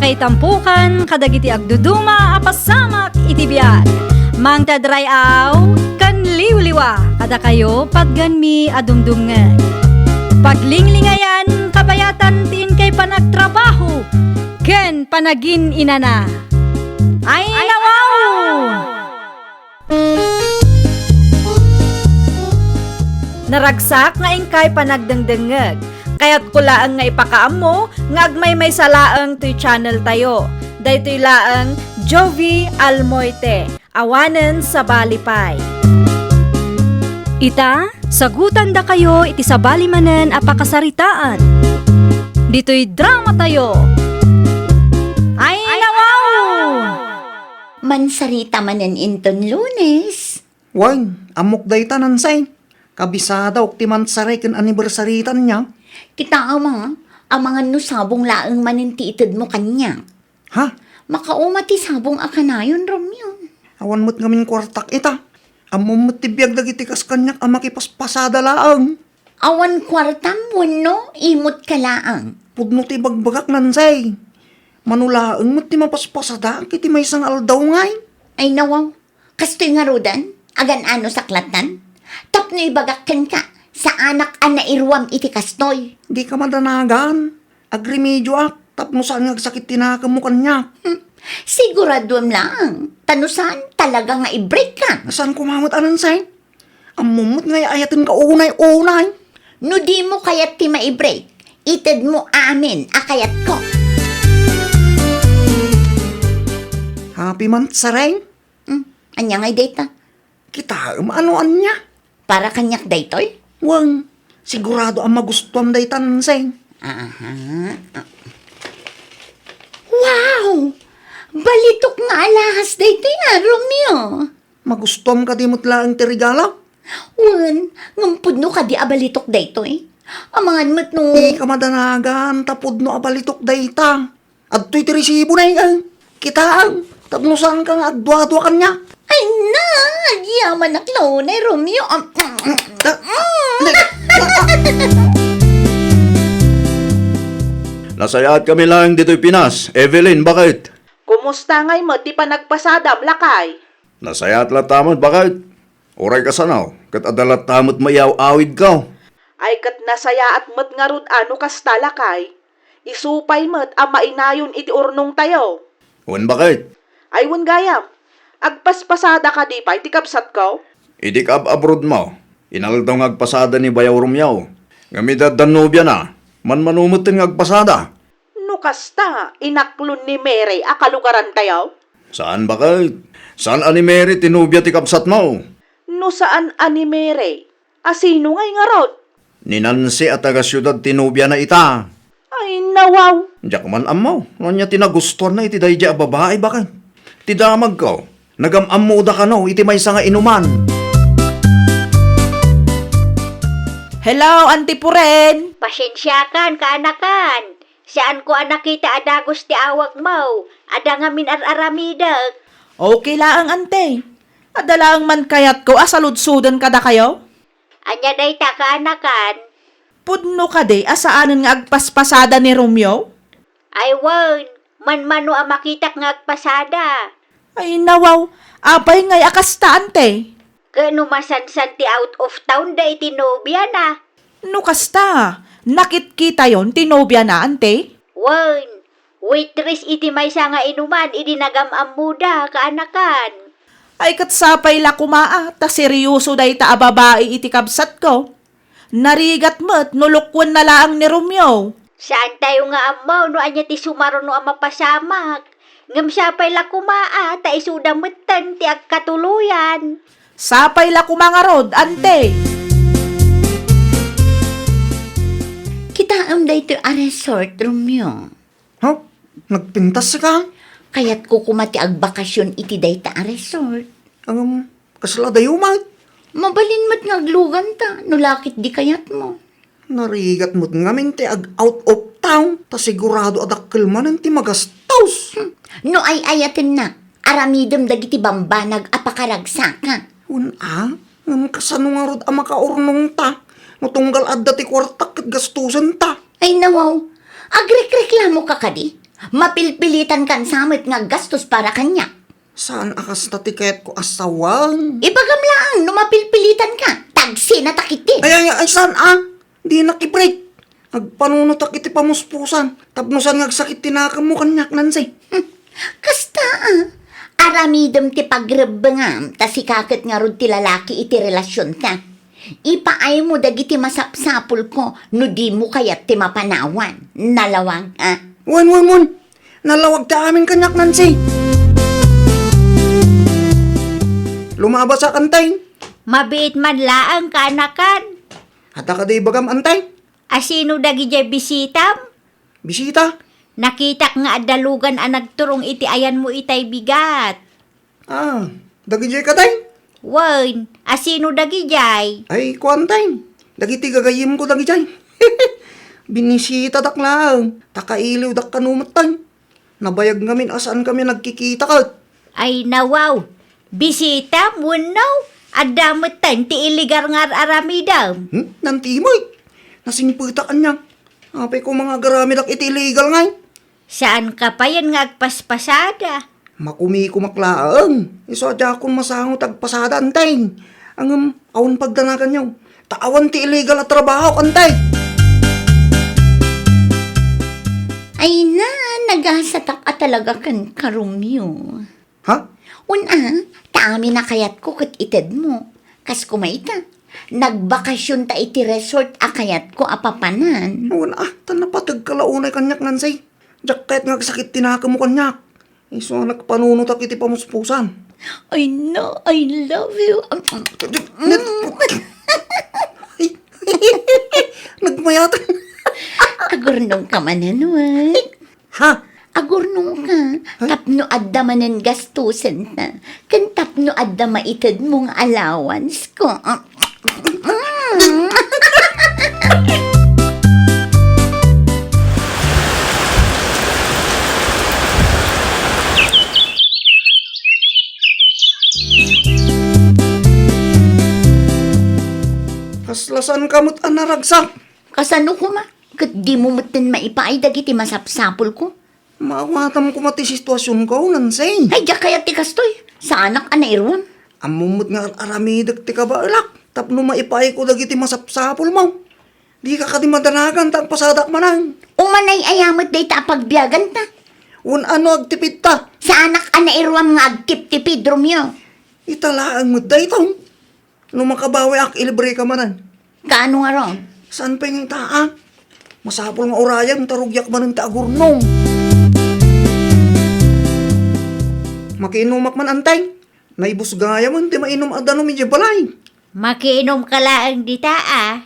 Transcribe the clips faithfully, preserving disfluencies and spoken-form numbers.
Itampukan kadagiti agduduma a pasamak iti biag. Mangted ray-aw ken liwliwa kadakayo patgenmi a dumdumngeg. Paglinglingayan kabayatan ti inkay panagtrabaho ken panagin-inana. Ay, nawaw! Naragsak nga inkay panagdengdengngeg. Kayatko laeng nga ipakaammo nga agmaymaysa laeng toy channel tayo. Daytoy laeng Jovie Almoite, awanen sabali pay. Ita, sagutandakayo iti sabali manen a pakasaritaan. Ditoy drama tayo. Ay, nawaw! Mansarita manen inton Lunes. Wen, ammok dayta, Nansay. Kabisadawak ti mansaray ken anniversary-tan niya. Kitaem a, amangan no sabong laeng manen ti itedmo kaniak. Ha? Makauma ti sabong a kanayon, Romeo. Awan met ngamin kuartak ita. Ammom met ti biag dagiti kas kaniak a makipaspasada laeng. Awan kuartam wenno imot ka laeng? Pudno ti ibagbagak, Nansay. Mano laeng met ti mapaspasadak iti maysa nga aldaw ngay. Ay, nawaw. Kastoy ngaruden, agan-ano saklatan? Tapno ibagak kenka, saanak a nairuam iti kastoy. Dika madanagan. Agremedioak tapno saan nga agsakit ti nakemmo kaniak. Hmm. Siguraduem laeng, ta no saan, talaga nga i-break ka. Saan koma met a, Nansay? Ammom met nga ay-ayatenka unay-unay. No dimo kayat ti mai-break, itedmo amin a kayatko. Happy month, Sareng. Hmm, ania ngay dayta? Kitaem a no ania. Para kaniak daytoy? Wen, sigurado a magustuam dayta, Nansay. Aha. Wow! Balitok nga alahas daytoy a, Romeo. Magustuam kadi met laeng ti regalo? Wen, ngem pudno kadi a balitok daytoy? Amangan met no. Dika madanagan ta pudno a balitok dayta. Adtoy ti resibona, eh. Kitaem, tapno saanka nga agduadua kaniak. Ay na, agyamanak la unay, Romeo. Am, am, am. Ah, di, ah, ah. Nasayaatkami laeng ditoy Pinas, Evelyn, baket? Kumusta ngay met ti panagpasadam, lakay? Nasayaat latta met, baket. Uray kasano, ket adda latta met maiaw-awidko. Ay, ket nasayaat met ngarud a no kasta, lakay. Isu pay met a mainayon iti urnongtayo. Wen, baket? Ay, wen gayam. Agpaspasada kadi pay ti kabsatko? Idi kaab-abroadmo, inaldaw nga agpasada ni Bayaw Romeo. Ngem idi adda nobiana, manmano metten nga agpasada. No kasta, inaklon ni Mary a kalugarantayo? Saan, baket? Saan a ni Mary ti nobia ti kabsatmo? No saan a ni Mary, a sino ngay ngarud? Ni Nancy a taga-siudad ti nobiana ita. Ay, nawaw! Diak man ammo no ania ti nagustuanna iti daydiay a babai, baket. Ti damagko, nagam-ammoda kano iti maysa nga inuman. Hello, Auntie Puren! Pasensiakan, kaanakan. Saanko a nakita a dagus ti awagmo. Adda ngamin ar-aramidek. Okay laeng, Ante. Adda laeng man kayatko a saludsoden kadakayo. Ania dayta, kaanakan? Pudno kadi a saanen nga agpaspasada ni Romeo? Ay wen, manmano a makitak nga agpasada. Ay, nawaw, apay ngay a kasta, Ante? Ket no masansan ti out of town da iti nobiana. No kasta, nakitkitayon ti nobiana, Ante? Wen, waitress iti maysa nga inuman idi nagam-ammoda, kaanakan. Ay, ket sapay la koma a, ta seryoso dayta a babai iti kabsatko. Narigat met no lukuenna laeng ni Romeo. Saantayo nga ammo no ania ti sumaruno a mapasamak. Ngem sapay la koma a, ta isuda metten ti agkatuloyan. Sapay la koma ngarud, Ante. Kitaem daytoy a resort, Romeo. Ha? Nagpintas ka? Kayatko koma ti agbakasyon iti dayta a resort. Ngem, kasla dayo met? Mabalin met nga agluganta, no lakit di kayatmo. Narigat met ngamin ti ag-out of town, ta sigurado a dakkel manen ti magastos. Hmm. No ay-ayatennak, aramidem dagiti bambanag a pakaragsaka. Wen a, ngem kasano ngarud a makaurnongta? No tunggal adda ti kuartak ket gastosenta. Ay nawaw, agrekreklamoka kadi? Mapilpilitankan sa met nga aggastos para kaniak. Saan a kasta ti kayatko a sawen? Ibagam laeng no mapilpilitanka. Tagsenatak iti. Ay, ay, ay, saan a? Dinak i-break. Agpanunotak iti pamuspusan. Tapno saan nga agsakit ti nakemmo kaniak, Nancy. Hmm. Kasta a. Aramidem ti pagrebbengam, ta sika ket ngarud ti lalaki iti relasionta. Ipaaymo dagiti masapsapulko no dimo kayat ti mapanawan. Nalawag a. Wen, wen, wen. Nalawag ti amin kaniak, Nancy. Lumabasak, Antay. Mabiit man laeng, kaanakan. Adda kadi ibagam, Antay? Asino dagidiay bisitam? Bisita? Nakitak nga adda lugan a nagturong iti ayanmo itay bigat. Ah, dagidiay ka, Tay? Wen, asino dagidiay? Ay, kuan, Tay. Dagiti gagayyemko dagidiay. Binisitadak laeng, ta kailiwdak kano met, Tay. Nabayag ngamin a saankami a nagkikita ket. Ay, nawaw. Bisitam wenno? Adda met, Tay, ti illegal nga ar-aramidem. Hmm? Nanti met. Nasingpetak ania. Apay ko nga agaramidak iti illegal ngay. Saanka payen nga agpaspasada? Makumikumak laeng. Isu a diakon masango ti agpasada, Antay. Ngem, awan pagdanaganyo. Ta awan ti illegal a trabaho, Antay. Ay na, nagasatak a talaga kenka, Romeo. Ha? Wen a, ta amin a kayatko ket itedmo. Kas koma ita, nagbakasionta iti resort a kayatko a papanan. Wen a, ta napategka la unay kaniak, Nancy. Diak kayat nga agsakit ti nakemmo kaniak. Isu a nagpanunotak iti pamuspusan. I know, I love you. Ay, nagmayat. Agurnongka manen, wen. Ha? Agurnongka, tapno adda manen gastosenta, ken tapno adda maitedmo nga allowance ko. Kasla saanka met a naragsak. Kasano koma? Ket dimo metten maipaay dagiti masapsapulko? Maawatam koma ti situasionko, Nancy. Ay, diak kayat ti kastoy. Saanak a nairuam. Ammom met nga ar-aramidek ti kabaelak tapno maipaayko dagiti masapsapulmo. Dika kadi madanagan ta agpasadak manen. Umanay aya met dayta a pagbiaganta. Wen a no agtipidta. Saanak a nairuam nga agtiptipid, Romeo. Ita laeng met daytoy. No makabawiak, ilibreka manen. Kaano ngarud? Saan pay nga ita, a? Masapul nga urayem ta rugiak manen ti agurnong. Makiinumak man, Antay. Naibus gayamen ti mainum a danum idiay balay. Makiinumka laeng dita, a.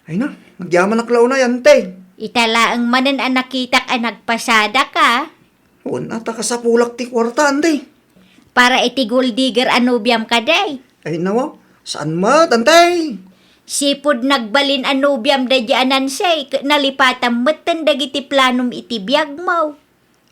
Ay na, agyamanak la unay, Antay. Ita laeng manen a nakitak a nagpasadak, a. Wen a, ta kasapulak ti kuarta, Antay. Para iti gold digger a nobiam kadi? Ay, nawa, saan met, Antay? Sipud nagbalin a nobiam daydi a Nancy, ket nalipatam metten dagiti planom iti biagmo.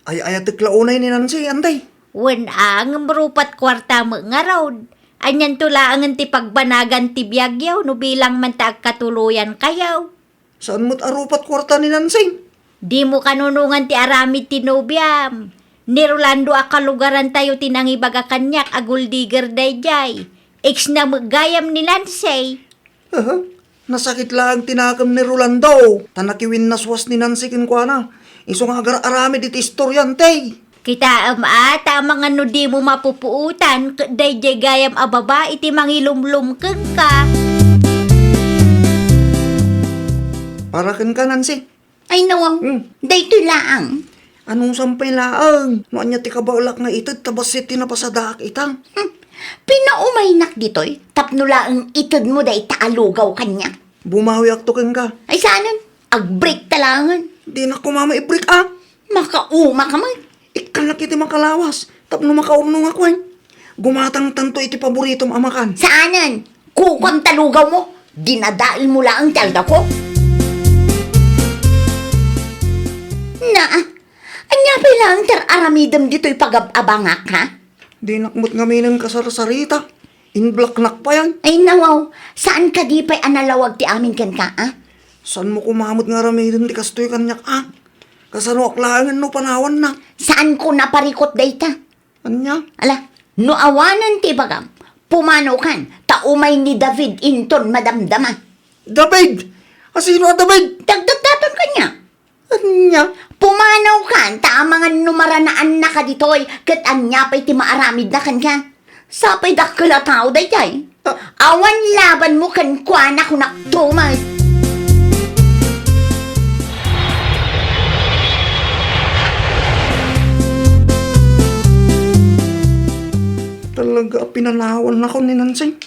Ay-ayatek la unay ni Nancy, Antay. Wen a, ngem rupat kuarta met ngarud. Anianto laengen ti pagbanagan ti biagyo no bilang man ta agkatuloyankayo? Saan met a rupat kuarta ni Nancy? Dimo kanunongan ti aramid ti nobiam. Ni Rolando a kalugarantayo ti nangibaga kaniak a gold digger daydiay. Ex na met gayam ni Nancy. Aha. Nasakit laeng ti nakem ni Rolando, ta nakiwinnaswas ni Nancy kenkuana. Isu nga agar-aramid iti istorya, Antay. Kitaem a, ta amangan no dimo mapupuotan, ket daydiay gayam a babai ti mangilumlom kenka. Para kenka, Nancy. Ay, nawaw. Hmm. Daytoy laeng. Anusam pay laeng? No ania ti kabaelak nga ited ta bassit ti napasadaak ita? Hmm. Pinaumaynak ditoy tapno laeng itedmo dayta a lugaw kaniak. Bumawiakto kenka. Ay, saanen? Agbreak ta laengen. Dinak koma maibreak, a. Makauma ka met. Ikkannak iti makalawas tapno makaurnongak, wen. Gumatangtanto iti paboritom a makan. Saanen? Kukuam ta lugawmo. Dinadaelmo laeng ti aldawko. Naa, ania pay laeng ti ar-aramidem ditoy pagab-abangak, ha? Dinak met ngaminen kasarsarita. Inblaknak payen. Ay, nawaw, saan kadi pay a nalawag ti amin kenka, a? Saanmo koma met nga aramiden ti kastoy kaniak, a? Kasanoak laengen no panawanna? Saanko naparikut dayta? Ania? Ala, no awanen ti ibagam, pumanawkan, ta umay ni David inton madamdama. David? Asino a David? Dagdagdaton kaniak. Ania? Pumanawkan, ta amangan no maranaannaka ditoy, ket ania pay ti maaramidna kenka? Sapay dakkel a tao daydiay. Ah. Awan labanmo kenkuana, kunak tumet. Talaga a pinanawannakon ni Nancy.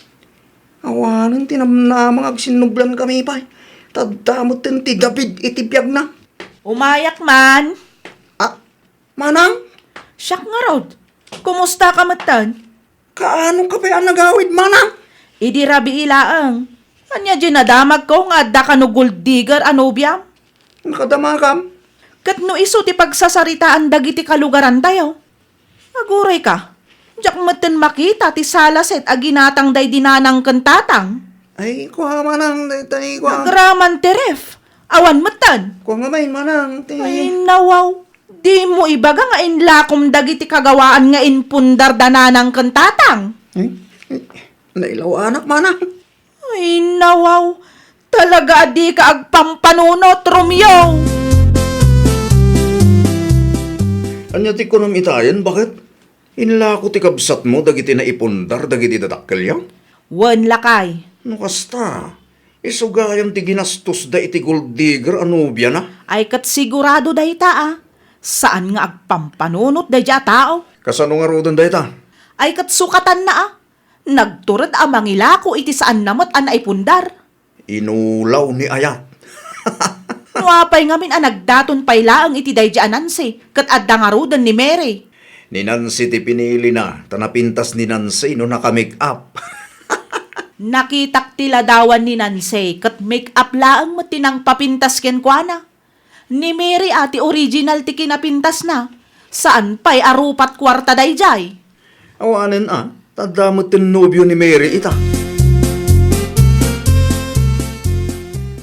Awanen ti namnama nga agsinnublankami pay. Ta adda metten ti David iti biagna. Umayak man. Ah, Manang? Siak ngarud. Kumustaka metten? Kaano ka pay a nagawid, Manang? Idi rabii laeng. Ania diay nadamagko nga adda kano gold digger a nobiam? Nakadamakam? Ket no isu ti pagsasaritaan dagiti kalugarantayo, aguray ka. Diak metten makita ti salaset a ginatang daydi nanang ken tatang. Ay, kua, Manang, daytoy, kua. Nagraman ti ref. Awan metten. Kua nga main, Manang, ti Ay, nawaw. Dimo ibaga nga inlakom dagiti kagawaan nga impundar da nanang ken tatang. Eh, eh, nailawanak, Manang. Ay, nawaw. Talaga a dika agpampanunot, Romeo. Ania ti kunam itayen, baket? Inlako ti kabsatmo dagiti naipundar dagiti dadakkelyo? Wen, lakay. No kasta, isu gayam ti ginastosda iti gold digger a nobiana? Ay, ket sigurado dayta, a. Saan nga agpampanunot daydiay a tao. Kasano ngaruden dayta? Ay, ket sukatanna, a. Nagtured a mangilako iti saanna met a naipundar. Inulaw ni Ayat. No apay ngamin a nagdaton pay laeng iti daydiay a Nancy, ket adda ngaruden ni Mary. Ni Nancy ti pinilina, ta napintas ni Nancy no naka-make-up. Nakitak ti ladawan ni Nancy, ket make-up laeng met ti nangpapintas kenkuana. Ni Mary a ti original ti kinapintasna. Saan pay a rupat kuarta daydiay. Awanen a, ta adda met ti nobio ni Mary ita.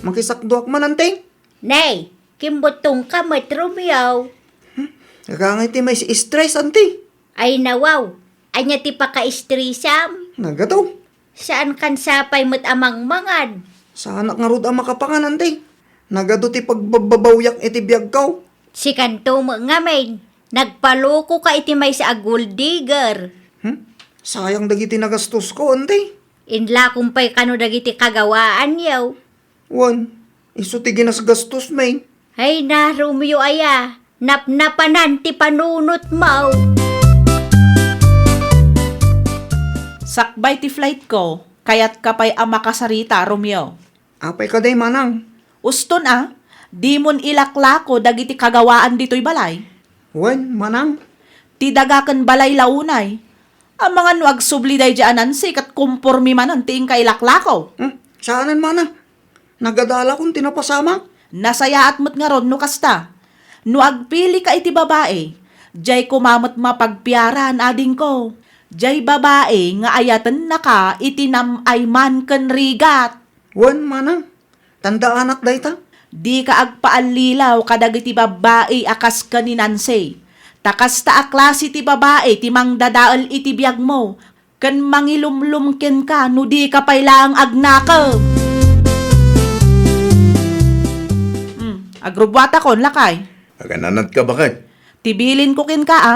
Makisakduak man, anti? Nay, kimbuttongka met, Romeo. Hmm? Agangay ti mais-stress, anti? Ay, nawaw. Ania ti pakaistresam? Nagado. Saankan sapay met a mangmangan. Saanak ngarud a makapangan, anti? Nagadu ti pagbabbabawiak iti biagko. Sikanto met ngamin, nagpalokoka iti maysa a gold digger. Hmm? Sayang dagiti nagastosko, anti? Inlakom pay kano dagiti kagawaanyo. Wen, isu ti ginasgastos, May. Ay na, Romeo aya, napnapanan ti panunotmo. Sakbay ti flightko, kayatka pay a makasarita, Romeo? Apay kadi, manang? Uston a, dimon ilaklako dagiti kagawaan ditoy balay? Wen, manang. Ti daga ken balay la unay. Amangan no agsubli daydiay a Nancy ket kompormi manen ti inka ilaklako. Hmm, saanen, manang. Nagadalakon ti napasamak. Nasayaat met ngarud no kasta. No agpilika iti babai, diay koma met mapagpiaran, adingko. Diay babai nga ayatennaka iti nam-ay man ken rigat. Wen, manang. Tandaanak dayta. Dika agpaallilaw kadagiti babbai a kas ken ni Nancy. Ta kasta a klase ti babai ti mangdadael iti biagmo ken mangilumlom kenka no dika pay laeng agnakep. Hmm, agrubbuatakon, lakay. Agananatka, baket? Ti bilinko kenka a,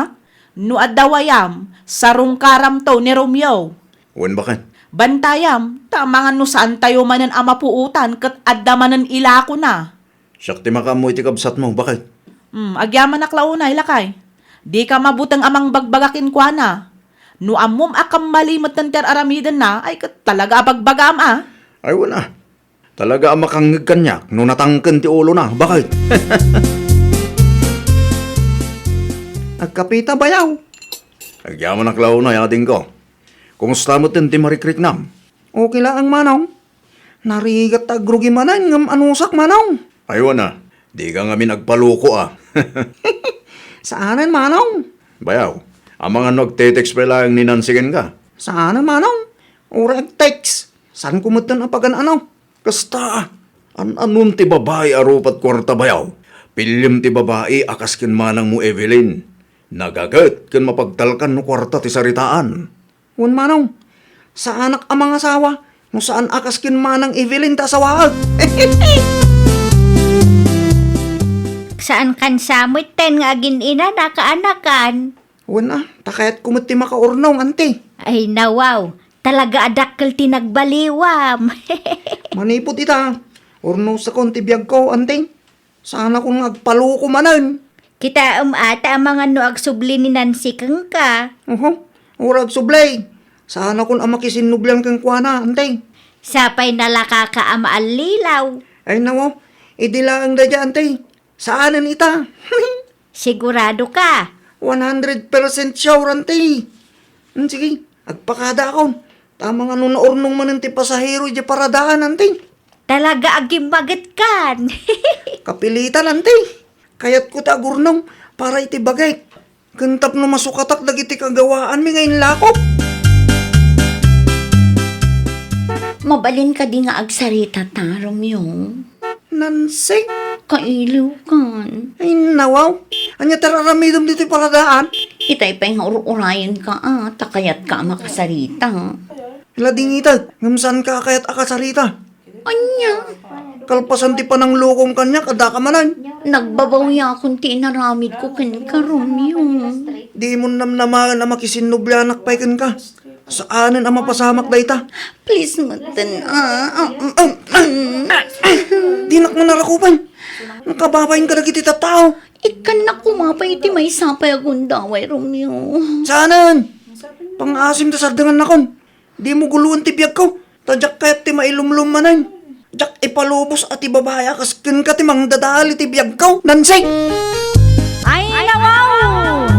no adda wayam, sarungkaramto ni Romeo. Wen, baket. Bantayam, ta amangan no saantayo manen a mapuotan ket adda manen ilakona. Siak ti makaammo iti kabsatmo, baket. Hmm, agyamanak la unay, lakay. Dika mabuteng a mangbagbaga kenkuana. No ammom a kammali metten ti ar-aramidenna, ay ket talaga a bagbagaam a. Ay, wen a. Talaga a makangngeg kaniak no natangken ti ulona, baket. Agkapita, bayaw. Agyamanak la unay, adingko. Kumusta metten ti marikriknam? Okay laeng, manong. Narigat ta agrugi manen ngem anusak, manong. Ay, wen a, dika ngamin agpaloko a. Saanen, manong. Bayaw, amangan no agte-text pay laeng ni Nancy kenka? Saanen, manong. Uray agtext. Saanko metten a pagan-ano. Kasta, an-anon ti babai a rupat kuarta, bayaw? Piliem ti babai a kas ken manangmo, Evelyn. Nagaget ken mapagtalkan no kuarta ti saritaan. Wen manong, saanak a mangasawa no saan a kas ken manang Evelyn ta asawaek. Saan kan sa metten nga agin-ina na kaanakan? Wen a, ta kayatko met ti makaurnong, anti. Ay, nawaw. Talaga a dakkel ti nagbaliwam. Manipud ita, urnusakon ti biagko, anti. Saanakon nga agpaloko manen. Kitaem a ta amangan no agsubli ni Nancy kenka. Oho, uray agsubli. Saanakon a makisinnublian kenkuana, anti. Sapay nalakaka a maallilaw. Ay, nawaw. Idi laeng daydiay, anti. Saanen ita. Sigurado ka? One hundred percent sure, anti. Hmm, sige, agpakadaakon. Ta amangan no naurnong manen ti pasahero idiay paradaan, anti. Talaga a gimmaget kan. Kapilitan, anti. Kayatko ti agurnong para iti bagik. Ken tapno masukatak dagiti kagawaanmi nga inlakop. Mabalin kadi nga agsarita ta, Romeo? Nancy? Kailiwkan. Ay, nawaw. Ania ti ar-aramidem ditoy paradaan? Itay pay nga ur-urayenka a, ta kayatka a makasarita. Ladingitek, ngem saanka a kayat a kasarita. Ania? Kalpasan ti pananglokom kaniak, addaka manen. Nagbabawiakon ti inaramidko kenka, Romeo. Dimon namnamaen a makisinnublianak pay kenka. Saanen a mapasamak dayta. Please, metten, ah, ah, mm, mm, mm. Dinak man a rakupen. Nakababain kadagiti tattao. Ikkannak koma pay iti maysa pay a gundaway, Romeo. Saanen? Pangaasim ta sardengannakon. Dimo guloen ti biagko. Ta diak kayat ti mailumlom manen. Diak ipalubos a ti babai a kas kenka ti mangdadael iti biagko, Nancy! Ay, nawaw!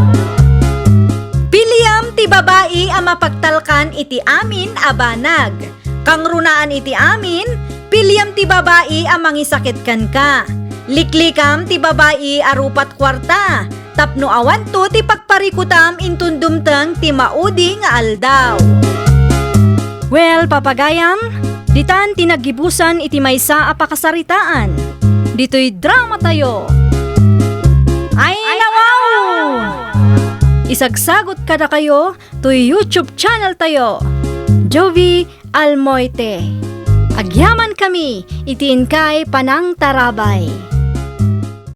Piliem ti babai a mapagtalkan iti amin a banag. Kangrunaan iti amin, piliem ti babai a mangisakit kenka. Liklikam ti babai a rupat kuarta. Tapno awanto ti pagparikutam inton dumteng ti maudi nga aldaw. Well, papagayam, ditan ti naggibusan iti maysa a pakasaritaan. Ditoy dramatayo. Ay, nawaw! Isagsagot kadakayo toy YouTube channeltayo, Jovie Almoite. Agyamankami iti inkay panangtarabay.